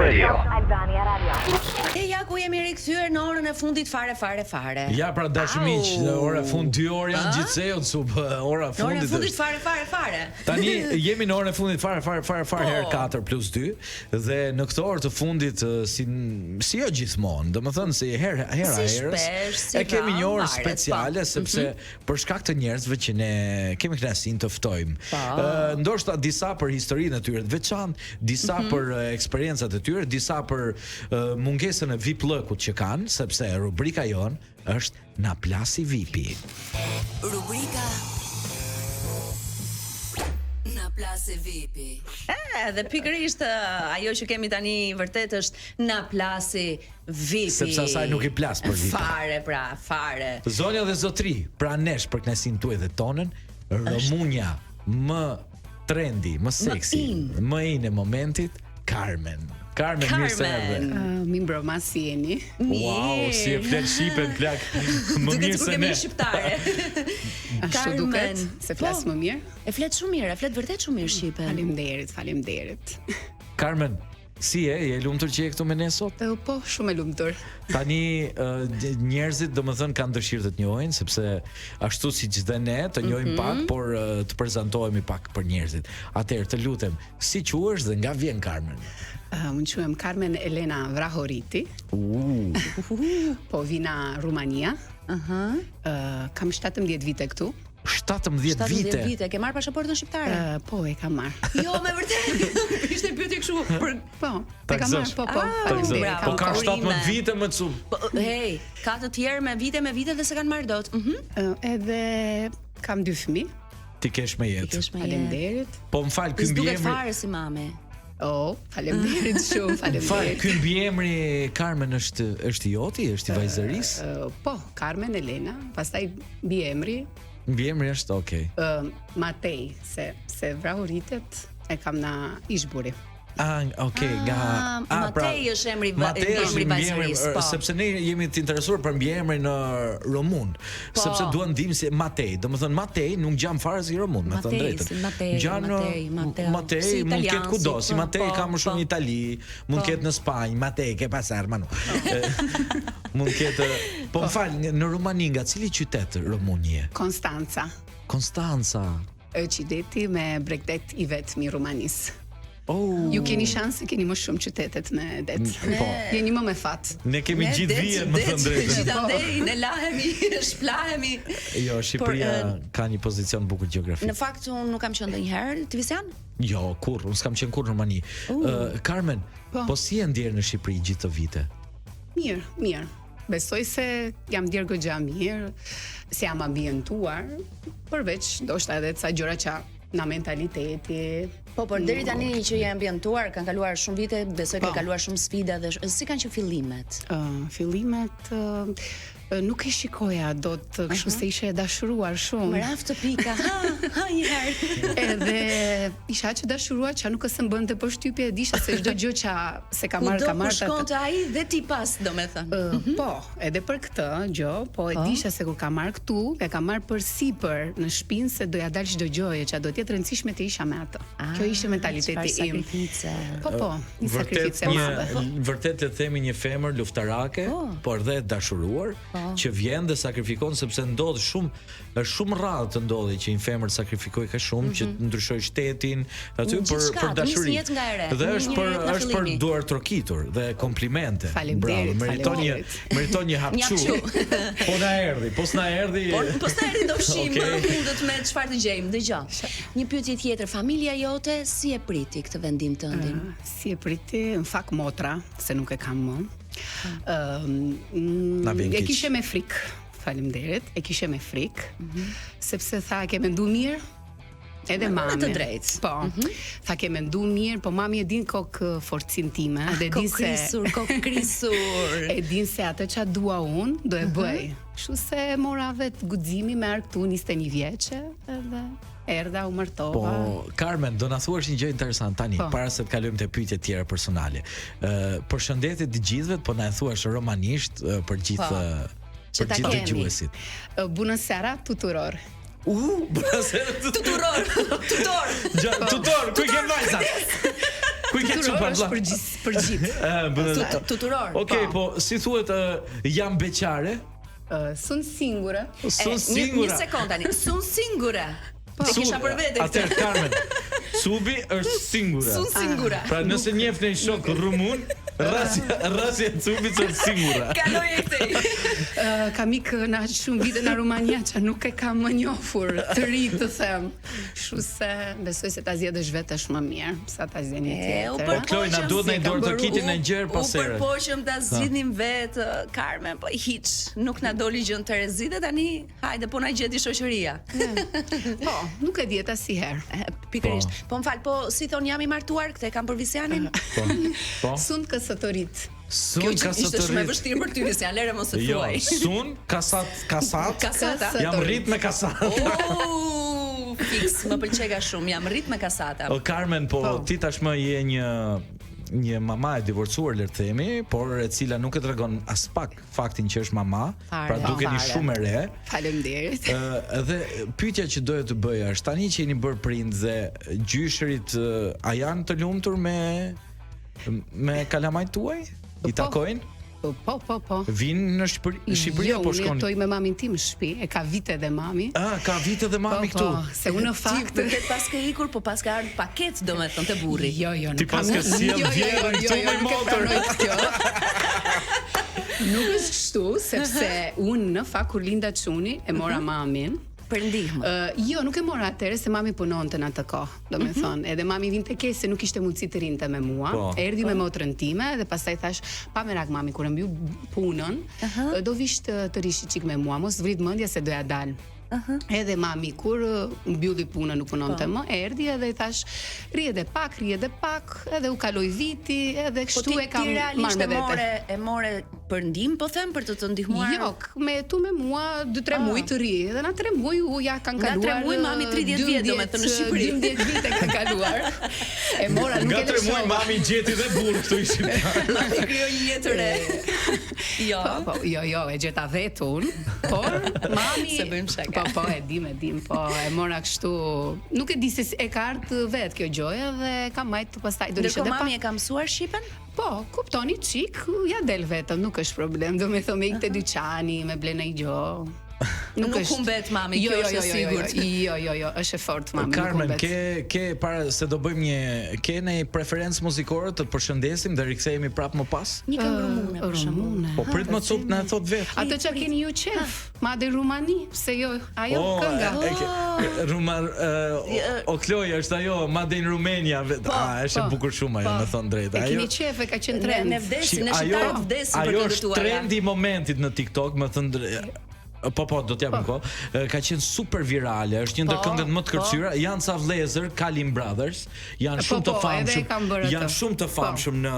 Radio. Albania Radio. E ja ku jemi rikthyer në orën e fundit fare fare fare. Ja pra dashur miq, në ora e fund 2 orë janë gjithsej o cup, ora e Në orën e fundit. fundit është. fare fare fare. Tani jemi në orën e fundit fare fare fare fare Po. herë 4 plus 2 dhe në këtë orë të fundit eh, si si jo gjithmonë, domethënë si herë hera Si herës shpesh, si e kemi një rrallë, orë varet, po. speciale sepse për shkak të njerëzve që ne kemi kënaqësinë të ftojmë. Po. Ë, ndoshta disa për historinë e tyre të veçantë, disa Mhm. për eh, eksperiencat e tyre, disa për eh, mungesën e VIP-llëkut që kanë, sepse rubrika jonë është Na plasi VIP-i. Rubrika Na plasi VIP-i. E, dhe pikërisht ë, ajo që kemi tani vërtet është na plasi VIP-i. Sepse asaj nuk i plas për VIP-in. Fare pra, fare. Zonja dhe zotri, pra nesh për kënaqësinë tuaj dhe tonën, Romunja më trendi, më seksi, in. më in e momentit, Carmen. Carmen, mirë se erdhe. Carmen. Uh, mi mbroma si jeni. Wow, si e flet shqipen plak. Më Duket mirë sikur se kemi ne. një shqiptare. Ashtu duket se flas Po. më mirë. E flet shumë mirë, e flet vërtet shumë mirë shqipen. Faleminderit, faleminderit. Carmen, si je? Je e lumtur që je këtu me ne sot? Eh, Po, shumë e lumtur. Tani ë, njerëzit domethënë kanë dëshirë të të njohin sepse ashtu siç dhe ne të njohim Mhm. pak, por ë, të prezantohemi pak për njerëzit. Atëherë të lutem, si quhesh dhe nga vjen Carmen? Uh, unë quhem Carmen Elena Vrahoriti, U, po vina Rumania. Aha. Uh, kam 17 vite këtu. 17 17 vite. vite, ke marrë pasaportën shqiptare? Uh, po, e kam marr. Jo, me vërtet. Ishte pyetje kështu për Po, Ta e kam marr, gëzosh. po, po. Ah, Faleminderit. bravo. Po kam ka Urime. 17 vite më cup. Po, hey, ka të tjerë me vite me vite dhe se kanë marrë dot. Mhm. Uh, edhe kam dy fëmijë. Ti kesh me jetë. Kesh me jetë. Faleminderit. Po më fal, ky S'duket mbiemri. fare si mami. Oh, faleminderit shumë, Më fal, faleminderit. ky mbiemri Carmen është është i joti, është i vajzërisë? Uh, po, Carmen Elena, pastaj mbiemri Mbiemri është okay. uh, Matej, se se Vrahoritet e kam na ishburi. Ah, okay, nga Ah, Matej është emri va- Matej është emri mbiemri, vajzërisë, po. sepse ne jemi të interesuar për mbiemrin në Romun, Po. sepse duan dim si Matej, domethënë Matej nuk ngjan fare si Romun, me thënë Matej, drejtën. si Matej, Ngjan, Matej, Mateo, Matej si mund të italian, ketë kudo, si si po, Matej po, ka më shumë po. në Itali, mund të ketë në Spanjë, Matej ke pasar manu. mund të ketë, po më fal, në Rumani nga cili qytet Rumun je? Konstanca, Konstanca. e qyteti me bregdet i vetmi i Rumanisë. Oh. Ju keni shans se keni më shumë qytetet me det. Po. Jeni më me fat. Ne kemi Ne gjithë det- vijën, më det- thënë drejtën. Gjithandej, ne lahemi, shplahemi. Jo, Shqipëria Por, e, ka një pozicion bukur gjeografik. Në fakt unë nuk kam qenë ndonjëherë, ti Visian? Jo, kurrë, unë s'kam qenë kurrë në Rumani. Uh, Carmen, po. Po. si e ndjer në Shqipëri gjithë të vite? Mirë, mirë. Besoj se jam ndjer goxha mirë, se jam ambientuar, përveç ndoshta edhe ca gjëra që na mentaliteti. Po, por deri tani që je ambientuar, kanë kaluar shumë vite, besoj ke Po. kaluar shumë sfida dhe sh- si kanë qenë fillimet? Ë, fillimet ë, nuk e shikoja dot kështu se ishe e dashuruar shumë. Më raftë pika, ha, ha një herë. Edhe isha aq e dashuruar që nuk se më bënte përshtypje, e disha se çdo gjë që se ka marrë, Kudo ka ku marrë. ta- shkonte ai dhe ti pas, domethënë. Ë, Po, edhe për këtë gjë, po e disha se kur ka marrë këtu, e ka marrë për sipër në shtëpinë se doja dal çdo gjëje, që do të jetë rëndësishme të isha me atë. Kjo ishte mentaliteti çfarë im. sakrifice. Po po, një Vërtet sakrificë e një madhe. vërtet le të themi një femër luftarake, por dhe e dashuruar, që vjen dhe sakrifikon sepse ndodh shumë është shumë rrallë të ndodhi që një femër të sakrifikojë kaq shumë që të ndryshojë shtetin aty për Gjithçka, për të nisë dashuri. jetë nga e re, Dhe një është për jetë nga është për fillimi. duar trokitur dhe komplimente. Faleminderit, Bravo, meriton një faleminderit. meriton një hapçu. Një hapçu. po na erdhi, po s'na erdhi. Por po s'na erdhi do fshim, Okej. mundet me çfarë të gjejmë. Dëgjo. Një pyetje tjetër, familja jote si e priti këtë vendim tëndin? Si e priti, në fakt motra, se nuk e kam më. Ëm, Na vjen e keq. kishe me frikë. Faleminderit. E kishe me frikë, sepse tha ke mendu mirë. Edhe Me mami. të drejtë. Po. Tha ke mendu mirë, po mami e din kok eh, forcinë time, dhe e din se Kokrisur, kokrisur. e din se atë që dua unë do e bëj. Kështu se mora vet guximi me ardh këtu 21 vjeçe edhe erdha u martova. Po, Carmen, do na thuash një gjë interesante tani, Po. para se të kalojmë te pyetjet tjera personale. Ë, përshëndetje të gjithëve, po na e thuash romanisht ë, për gjithë Po. ë, Që për ta gjithë kemi. dëgjuesit. Eh, Bună seara tuturor. U, bună seara Tuturor, tutor. Gja, tutor, ku i ke vajzat? Ku i ke? Ku i ke Tuturor çupa është vlla? për gjithë, për gjithë. Ë, bën- Tuturor. Okej, po. po si thuhet ë, jam beqare? Ë, Sun singura. Sun E, një, singura. një sekond tani. Sun singura. Te Sun- kisha për vete këtë. Atëherë Carmen, Subi është singura. Sun singura. Pra nëse njeh një shok rumun, rrasja rrasja e Cubit është singura. Kaloj e këtej. Ë, kam ikë në aq shumë vite në Rumania që nuk e kam më njohur të ri të them. Kështu se besoj se ta zgjedhësh vetë është më mirë sa ta zgjedh një E, u tjetër. Po Kloj, na përpoqëm duhet si na i kam dorë të bërë, kitin u- e gjerë pas U here. përpoqëm ta zgjidhnim vetë Carmen, po hiç, nuk na doli gjë në Terezi dhe tani hajde po na gjeti shoqëria. Po, nuk e dihet asnjëherë. E, Pikërisht. Po më fal, po si thon jam i martuar, këtë e kam për Visianin? Po. Po. Sun kësëtorit. Sun Kjo që ishte shumë e kasatorit. vështirë për ty Visian, lere mos e Jo, thuaj. sun kasat kasat. Kasata. Jam rrit me kasat. Oh, fiks, më pëlqeka shumë, jam rrit me kasata. O Carmen, po, Po. ti tashmë je një një mama e divorcuar le të themi, por e cila nuk e tregon as pak faktin që është mama, Fare, pra dukeni fare. shumë e re. Faleminderit. Ë edhe pyetja që doja të bëja është tani që jeni bërë prind dhe gjyshërit ë, a janë të lumtur me me kalamajt tuaj? I Po. takojnë? Po, po, po, po. Vinë në Shqipëri, në Shqipëri jo, apo unë shkoni? jetoj me mamin tim në shtëpi, e ka vite dhe mami. Ah, ka vite dhe mami po, këtu. Po, se unë në fakt Ti vërtet pas ke ikur, po pas ke ardhur paket, domethënë te burri. Jo, jo, Ti nuk kam. pas ke sjell Jo, jo, jo, vjerën jo, këtu jo, me nuk e motor. pranoj kjo. Nuk është kështu, sepse unë në fakt kur linda çuni e mora mamin. Për ndihmë. Ë, jo, nuk e mora atëherë se mami punonte në atë kohë, do me thënë. Edhe mami vinte keq se nuk ishte mundësi të rinte me mua. Po. Erdhi me motrën time dhe pastaj thash, pa merak mami kur e mbyll punën, ë, do vish të, të rish çik me mua, mos vrit mendja se doja dal. Edhe mami kur ë, mbylli punën nuk punonte Po. më, erdhi edhe i thash, rri edhe pak, rri edhe pak, edhe u kaloi viti, edhe Po kështu ti, e kam ti marrë realisht me e vete. more, e more për ndihmë, po them për të të ndihmuar. Jo, k- me jetu me mua 2-3 muaj të ri, edhe na 3 muaj u ja kanë Nga kaluar. tre muaj, mami 30 vjet, domethënë, në Shqipëri. 12 vite kanë kaluar. E mora nuk Nga e tre muaj lëshova. mami gjeti dhe burr këtu i shqiptar. Mami krijoi një jetë të re. Jo. Po, po, jo, jo, e gjeta vetë unë, por mami Se bëjmë shaka. Po, po, e dim, e dim, po e mora kështu, nuk e di se si- e ka ardhur vetë kjo gjoja dhe kam majt pastaj do ishte Ndërkohë edhe mami pak. e ka mësuar shqipen? Po, kuptoni çik, ja del vetëm, nuk është problem, do me thënë me ikë te dyqani, me ble ndonjë gjë. Nuk humbet mami, jo, kjo jo, është e jo, jo, sigurt. Jo, jo, jo, është e fortë mami, nuk Carmen, humbet. ke ke para se do bëjmë një ke ne preferencë muzikore të të përshëndesim dhe rikthehemi prapë më pas? Një këngë rumune për shembull. Rumune. Po prit më cup na e thot vet. Ato që keni ju qef, ma dhe Rumani, pse jo, ajo O, kënga. e, e, Ruma e, o, o Kloj është ajo Made in Romania vet. A është e po, bukur shumë ajo, po. me thënë drejtë. E Ajo keni qef, e ka qenë Ne trend. ne vdesim, ne Shi, shqiptarët vdesim për ajo këngët është tuaja. trendi i momentit në TikTok, më thënë drejtë. Po po, do t'japim kohë. E, Ka qenë super virale, është një ndër Po, këngët më të po. kërcyra. Janë ca vëllezër, Kalim Brothers, janë Po, shumë të po, edhe e famshëm. kam bërë atë. Janë shumë të Po. famshëm në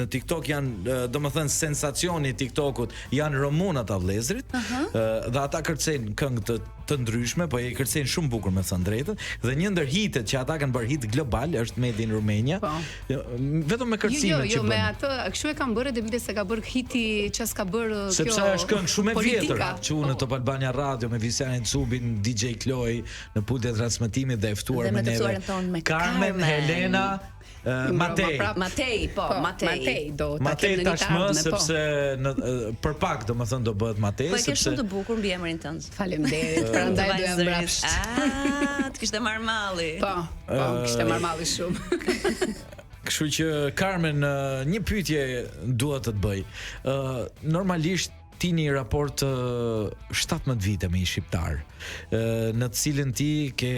në TikTok, janë e, domethënë sensacioni i TikTokut, janë romun ata vëllezërit. Ë, Dhe ata kërcejnë këngë të të ndryshme, po e kërcejnë shumë bukur me thënë drejtën. Dhe një ndër hitet që ata kanë bërë hit global është Made in Romania. Po. Jo, Vetëm me Jo, jo, kërcimet që jo, me bën. atë, kështu e kam bërë edhe vite se ka bërë hiti që s'ka bërë kjo. Sepse është këngë shumë e vjetër politika. që unë në Top Albania Radio me Visianin Cubin, DJ Kloj në pultin e transmetimit dhe e ftuar Dhe me me të neve. ftuarën tonë me Carmen, Carmen. Helena, uh, Matej. prap. Matej, po, Matej. Matej do ta Matej kem në një të tashmë ardhme, po. sepse në eh, për pak domethënë do bëhet Matej Po e ke sepse shumë të bukur mbi emrin tënd. Faleminderit, prandaj doja Vajzërit. mbrapsht. Ah, të kishte marrë malli. Po, po, kishte marrë malli shumë. Kështu që Carmen, eh, një pyetje dua të të bëj. Ë normalisht ti një raport ë, 17 vite me një shqiptar, ë në të cilin ti ke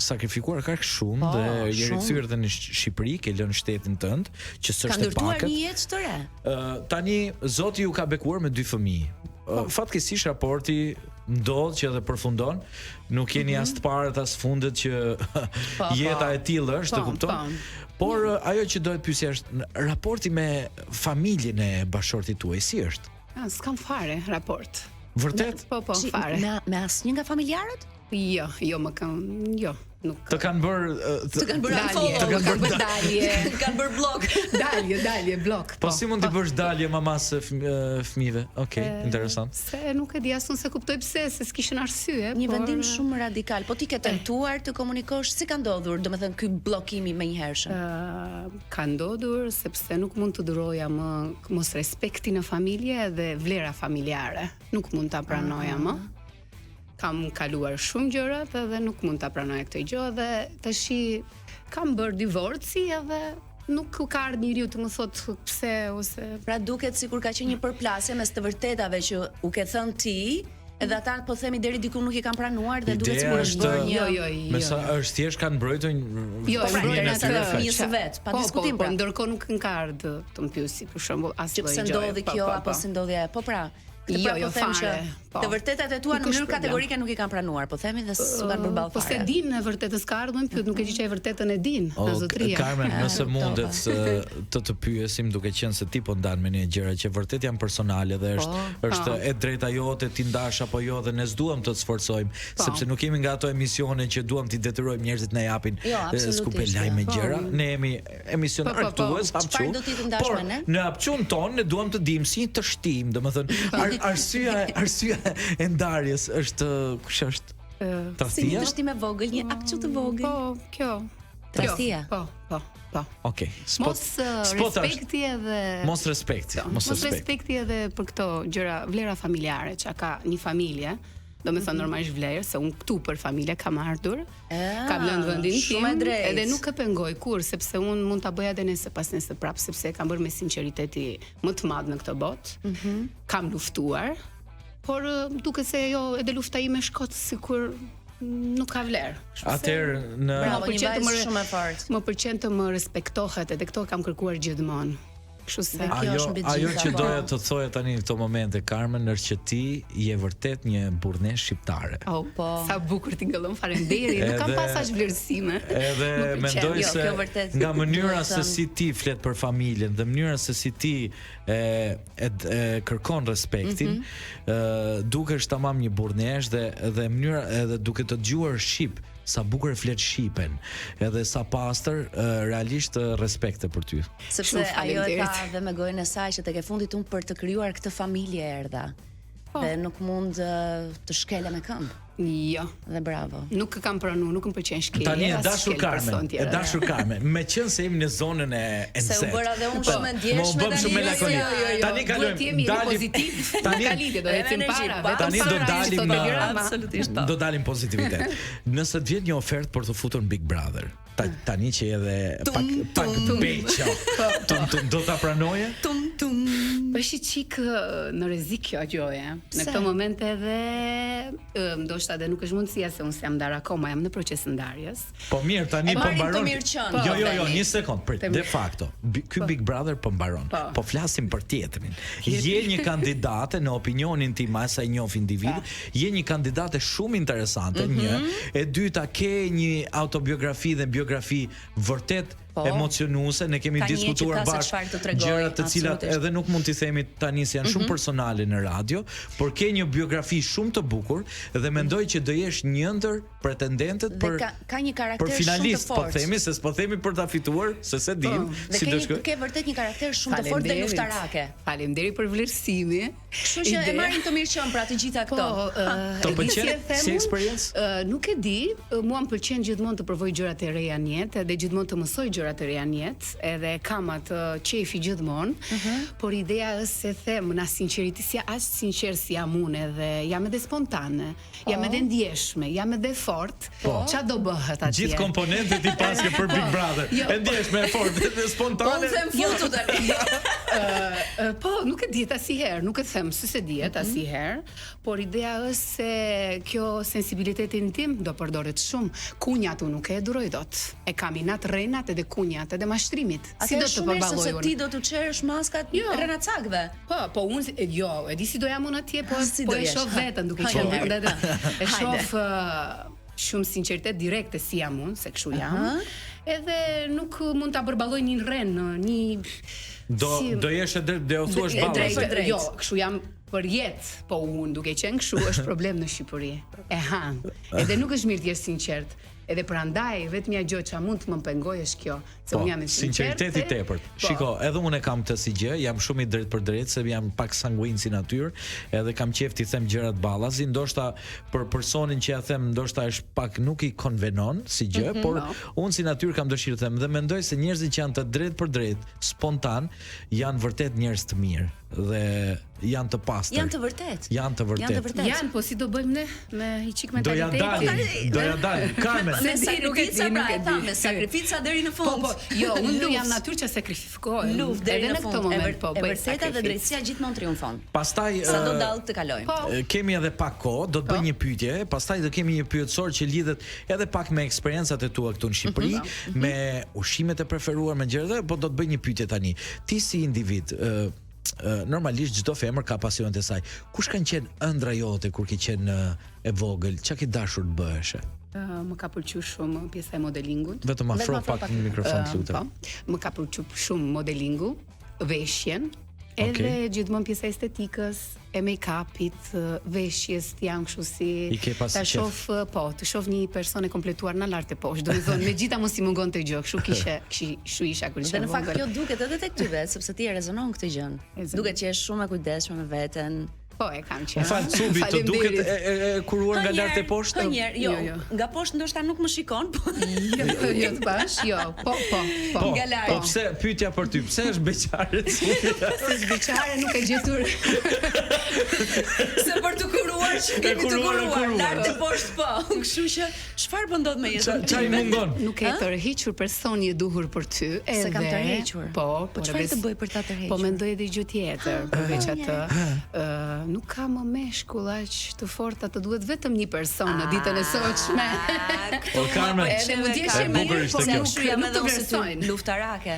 sakrifikuar kaq shumë Po, dhe je shumë. rikthyer edhe në Shqipëri, ke lënë shtetin tënd, që Ka s'është e ndërtuar pakët. një jetë të re. Ë, tani Zoti ju ka bekuar me dy fëmijë. Po. Ë, Fatkeqësisht raporti ndodh që edhe përfundon, nuk jeni as të parët as fundet që Mhm. Po, jeta po. e tillë është, Po, e kupton? po. Por ë, ajo që dohet pyesja është në- raporti me familjen e bashortit tuaj si është? Ah, S'kam fare raport. Vërtet? Po, po, Si, fare. Me, me asnjë nga familjarët? Jo, jo, më kam, jo. Nuk Të kanë bërë të kanë bërë Dalje, unfollow, të kanë bërë dalje. kanë bërë block. Dalje, dalje, blok. Po si mund t'i bësh dalje mamas së fëmijëve? Okej, interesant. Se nuk e di as unë se kuptoj pse, se s'kishin arsye. Një por- vendim shumë radikal. Po ti ke tentuar të komunikosh si ka ndodhur, domethënë ky bllokimi i menjëhershëm? Ë, ka ndodhur sepse nuk mund të duroja më mos respekti në familje dhe vlera familjare. Nuk mund ta pranoja më. Kam kaluar shumë gjëra dhe nuk mund ta pranoja këtë gjë dhe tashi kam bërë divorci edhe nuk ka ardhur njeriu të më thotë pse ose Pra duket sikur ka qenë një përplasje mes të vërtetave që u ke thënë ti, edhe ata po themi deri diku nuk i kanë pranuar dhe duket Ideja sikur është është bërë një Jo, jo, jo. Me sa është thjesht kanë mbrojtur një Jo, Po, pra, fëmijën e interesat tyre e fëmijës kaq. së vet, pa po, diskutim, Po, pra. po, ndërkohë nuk më ka ardhur të më pyesi për shembull as që lloj pse gjëje. ndodhi Po, kjo po, apo po. si ndodhi ajo. Po pra, këtë Jo, pra po jo, them që fare, po. të vërtetat e tua Nuk në është mënyrë problem. kategorike nuk i kanë pranuar, po themi dhe s'u kanë përballë Po se fare. din e vërtetës ka ardhur më pyet, nuk e di që e vërtetën e din, O, na zotria. Carmen, nëse kuptova. mundet të të pyesim duke qenë se ti po ndan me ne gjëra që vërtet janë personale dhe është Po. është e drejta jote ti ndash apo jo dhe ne s'duam të të sforcojmë, Po. sepse nuk jemi nga ato emisione që duam t'i detyrojmë njerëzit na japin Jo, e, absolutisht, skupe jo. lajme gjëra. Ne jemi emision Po, po, po. argëtues, Çfarë hapçu. do ti të ndash Por me ne? në hapçun ton ne duam të dim si një tështim, domethënë ar, arsyeja arsyeja e ndarjes është kush është? Si një Tradhtia? dështim e vogël, një akçu të vogël. Po, kjo. Tradhtia. Kjo, Po, po, po. Okej. S'po- Mos eh, s'po tash- respekti edhe Mos respekti, Po, mos mos respekti. respekti edhe për këto gjëra, vlera familjare që ka një familje. Do me Mhm. thënë normalisht vlerë, se unë këtu për familje kam ardhur, Ah, kam lënë vendin tim, shumë e drejtë. edhe nuk e pengoj kur, sepse unë mund ta bëja edhe nesër pas nesër prapë, sepse e kam bërë me sinqeriteti më të madh në këtë botë. Mhm. Kam luftuar, por eh, duket se jo, edhe lufta ime shkot sikur nuk ka vlerë. Kështu se- Atëherë në Bravo, Më një pëlqen të vajzë më shumë e fortë. Më pëlqen të më respektohet, edhe këto kam kërkuar gjithmonë. Kështu se Dhe kjo ajo është mbi të ajo gjitha, që po. doja të thoja tani në këto momente Carmen është që ti je vërtet një burrne shqiptare. Oh, Po. Sa bukur tingëllon, faleminderit. Nuk kam Edhe- pas aq vlerësime. Edhe Më pëlqen. mendoj Jo, se kjo vërtet nga mënyra duhet se thënë. si ti flet për familjen dhe mënyra se si ti e, e, e kërkon respektin, mm Mhm. -hmm. dukesh tamam një burrnesh dhe dhe mënyra edhe duke të dëgjuar shqip, sa bukur e flet shqipen, edhe sa pastër, e, realisht e, respekte për ty. Sepse Shumë ajo e tha faleminderit. dhe me gojën e saj që tek e fundit unë për të krijuar këtë familje erdha. Po. Dhe nuk mund ë, të shkele me këmbë. Jo. Dhe bravo. Nuk e kam pranu, nuk më pëlqen shkelje. Tani e as dashur shkel Carmen, person e tjerë. dashur Carmen, me qenë se jemi në zonën e e Se u nxehtë. bëra dhe unë shumë e ndjeshme Mo u bëm tani, shumë jo, melankolik. jo, jo, jo. Tani Duhet kalojmë, të jemi dalim- pozitiv. Tani Nuk ka lidhje, do Edhe ecim energji, para. pa. vetëm Tani do para, dalim thotë në Edi Rama. Absolutisht po. Do dalim pozitivitet. Nëse të vjen një ofertë për të futur në Big Brother, ta, tani që je edhe pak pak beqo. Tum tum do ta pranoje? Tum tum. Është i çik ë, në rrezik kjo gjë. Në Pse? këtë moment edhe ë, ndoshta edhe nuk është mundësia se unë s'jam ndar akoma, jam në proces ndarjes. Po mirë, tani E po marrim të mbaron. mirë qenë, Jo, jo, jo, themi. një sekond, prit. Të De mirë. facto, bi- ky Big Brother po mbaron. Po. Po flasim për tjetrin. Je një kandidate në opinionin tim, aq sa i njoh individë, je një kandidate shumë interesante, një. Mhm. E dyta, ke një autobiografi dhe biografi vërtet Po. emocionuese, ne kemi Ka një që diskutuar ka se bashkë çfarë të tregoj, gjëra të cilat absolutisht. Mhm. edhe nuk mund t'i themi tani se janë shumë personale në radio, por ke një biografi shumë të bukur dhe mendoj që do jesh një ndër pretendentët Dhe për ka ka një karakter për shumë të finalist, po fortë. themi se s'po themi për ta fituar, se se dim Dhe si ke, do një, shkoj. ke vërtet një karakter shumë të fortë dhe Faleminderit. luftarake. Faleminderit për vlerësimin. Kështu që e Ide. marrim të mirë qenë pra të gjitha Po, këto. ë, Të e di pëlqen si e them si unë? eksperiencë? Ë, nuk e di, ë, mua më pëlqen gjithmonë të provoj gjërat e reja në jetë edhe gjithmonë të mësoj gjërat e reja në jetë, edhe e kam atë qefi gjithmonë. Mhm. Por ideja është se them, na sinqeriteti si aq sinqer si jam unë edhe jam edhe spontane, jam edhe ndjeshme, jam edhe fort. Po. Qa do bëhet atje? Gjithë komponentët i paske për Big Brother. Jo. E ndjeshme e fortë dhe Po spontane. unë them futu tani. Ë, po, nuk e dihet asnjëherë, nuk e them se se dihet Mhm. asnjëherë, por ideja është se kjo sensibilitetin tim do përdoret shumë. Kunjat unë nuk e duroj dot. E kam inat rrenat edhe kunjat edhe mashtrimit. Si Atëherë do të shumë mirë, përballoj sepse unë? ti do të çerësh maskat Jo. rrenacakëve. Po, po unë si- e, jo, e di si do jam unë atje, po Si po do e jesh? shoh Ha, veten duke ha, qenë një herë. unë edhe e Hajde. shoh ë, shumë sinqeritet direkte si jam unë, se kështu jam. Edhe nuk mund ta përballoj një rren, një Do si- do jesh e drejtë, do thuash E ballë. drejtë për drejtë. Jo, kështu jam për jetë, po unë duke qenë kështu është problem në Shqipëri. E han. Edhe nuk është mirë të jesh sinqert. Edhe prandaj vetmja gjë që mund të më pengojë është kjo, se Po, unë jam e sinqertë. sinqeriteti i tepërt. Po. Shiko, edhe unë e kam këtë si gjë, jam shumë i drejtpërdrejtë se jam pak sanguin si natyrë, edhe kam qejf t'i them gjërat ballazi, ndoshta për personin që ja them ndoshta është pak nuk i konvenon si gjë, Mhm, por po. unë si natyrë kam dëshirë të them dhe mendoj se njerëzit që janë të drejtpërdrejtë, spontan, janë vërtet njerëz të mirë dhe janë të pastër. Janë të vërtet. Janë të vërtet. Janë të vërtet. Janë, po si do bëjmë ne me i çik Do ja mentaliteti? dalim, do ja dalim. Carmen, Me Se di, nuk e di, sakrifica nuk pra e e di. tha, me sakrifica deri në Po, fund. po, jo, unë Luftë. jam natyrë që sakrifikohem. Luftë deri Edhe në në fund. këtë E moment vër- po e bëj vërteta dhe sakrificë. drejtësia gjithmonë triumfon. pastaj Sa do ë, dallë të kalojmë. Po. E, Kemi edhe pak kohë, do të bëj Po. një pyetje, pastaj do kemi një pyetësor që lidhet edhe pak me eksperiencat e tua këtu në Shqipëri, Mhm. me ushqimet e preferuar, me gjërat, po do të bëj një pyetje tani. Ti si individ, ë ë, normalisht çdo femër ka pasionet e saj. Kush kanë qenë ëndra jote kur ke qenë ë, e vogël? Çka ke dashur të bëheshe? Ë, Më ka pëlqyer shumë pjesa e modelingut. Vetëm afro Vetëm afro pak pak. në mikrofon, Ë, lutem. Po, më ka pëlqyer shumë modelingu, veshjen, edhe Okej. gjithmonë pjesa e estetikës, e make-upit, ë, veshjes, jam kështu si I ke pas ta qef. shoh, ë, po, të shoh një person e kompletuar nga lart e poshtë. Domethënë, megjithatë mos i mungonte gjë, kështu kishe, kshi, kështu isha kur isha Dhe në fakt vogël. kjo duket edhe tek ty vetë, sepse ti e rezonon këtë gjën. Rezonon. Duket që je shumë e kujdesshme me veten. Po, e kam qenë. Më fal, Cubi, të duket e, e, e kuruar nga lart e poshtë? Hënjer, jo, Jo, jo. nga poshtë ndoshta nuk më shikon, po Jo, jo të bash, jo, po, po, po. Po, Nga lart. po pse pyetja për ty, pse është beqare Cubi? Se zbeqare nuk e gjetur. se për të kuruar që kemi të kuruar, e kuruar, kuruar. lart e poshtë po. Kështu që çfarë po ndodh me Ça jetën ça i time? mungon? Nuk e tërhequr personi e duhur për ty, edhe Se kam tërhequr. Po, Po çfarë edhe të bëj për ta tërhequr? Po mendoj edhe gjë tjetër, përveç atë. Ë, nuk ka më meshkull aq të forta, të duhet vetëm një person në ditën e sotshme. Ah, O Carmen, Edhe mund të jesh e e bukur mirë, ishte po kjo. nuk Kështu jam nuk edhe të unë si ty, vlerësojnë. luftarake.